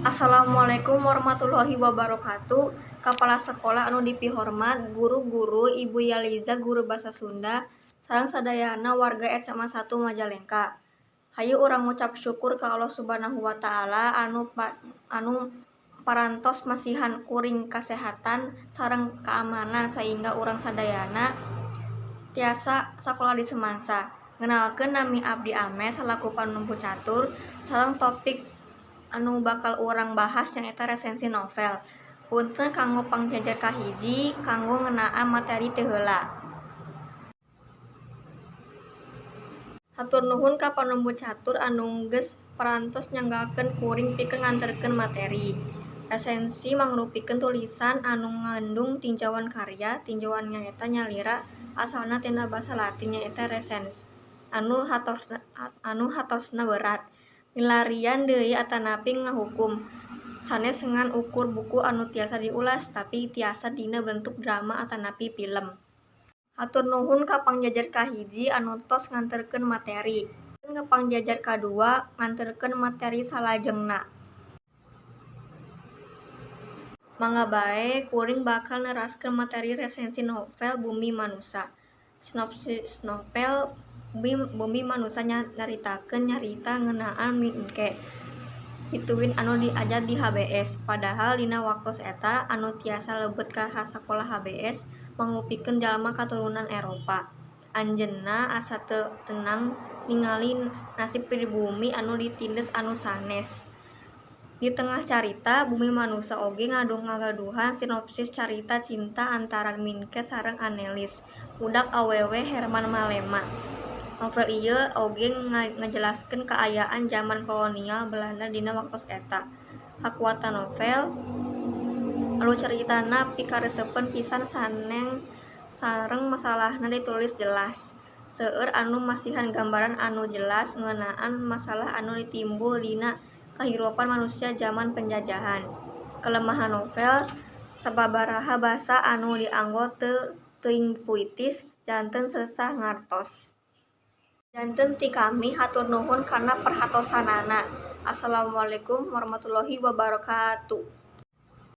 Assalamualaikum warahmatullahi wabarakatuh. Kepala sekolah anu dipihormat, guru-guru, Ibu Yaliza guru basa Sunda, sareng sadayana warga SMA 1 Majalengka. Hayu urang ngucap syukur ka Allah Subhanahu wa taala anu parantos masihan kuring kasehatan sareng keamanan sehingga urang sadayana tiasa sakola di Semansa. Ngenalkeun, nami abdi Ame salaku panumpu catur sareng topik anu bakal urang bahas nyaeta resensi novel. Punten kanggo pangjajar kahiji kanggo ngeunaan materi teu heula. Hatur nuhun ka panumpu catur anu geus parantos nyanggakeun kuring pikeun nganterkeun materi. Resensi mangrupikeun tulisan anu ngandung tinjauan karya. Tinjauan nyaeta nyalira asalna tina basa Latin nyaeta recens anu hartosna berat, milarian deui atanapi ngahukum. Sanes ngan ukur buku anu tiasa diulas, tapi tiasa dina bentuk drama atanapi pilem. Hatur nuhun ka pangjajar kahiji anu tos nganterkeun materi. Ka pangjajar kadua nganterkeun materi salajengna. Mangga bae, kuring bakal neraskeun materi resensi novel Bumi Manusa. Sinopsis novel Bumi Manusa nyaritakeun nyarita ngeunaan Minke pituin anu diajar di HBS. Padahal dina waktos eta anu tiasa lebet ka sakola HBS mangrupikeun jalma katurunan Eropa. Anjeunna asa teu tenang ningali nasib pribumi anu ditindes anu sanes. Di tengah carita, Bumi Manusa oge ngagaduhan sinopsis carita cinta antara Minke sareng Annelies, budak awewe Herman Mellema. Novel ieu oge ngajelaskeun kaayaan jaman kolonial Belanda dina waktos eta. Kakuatan novel, alur caritana pikaresepeun pisan sareng masalahna ditulis jelas. Seueur anu masihan gambaran anu jelas ngeunaan masalah anu timbul dina kahirupan manusia jaman penjajahan. Kelemahan novel, sababaraha basa anu dianggo teu teuing puitis janten sesah ngartos. Janten ti kami hatur nuhun kana perhatosanana. Assalamualaikum warahmatullahi wabarakatuh.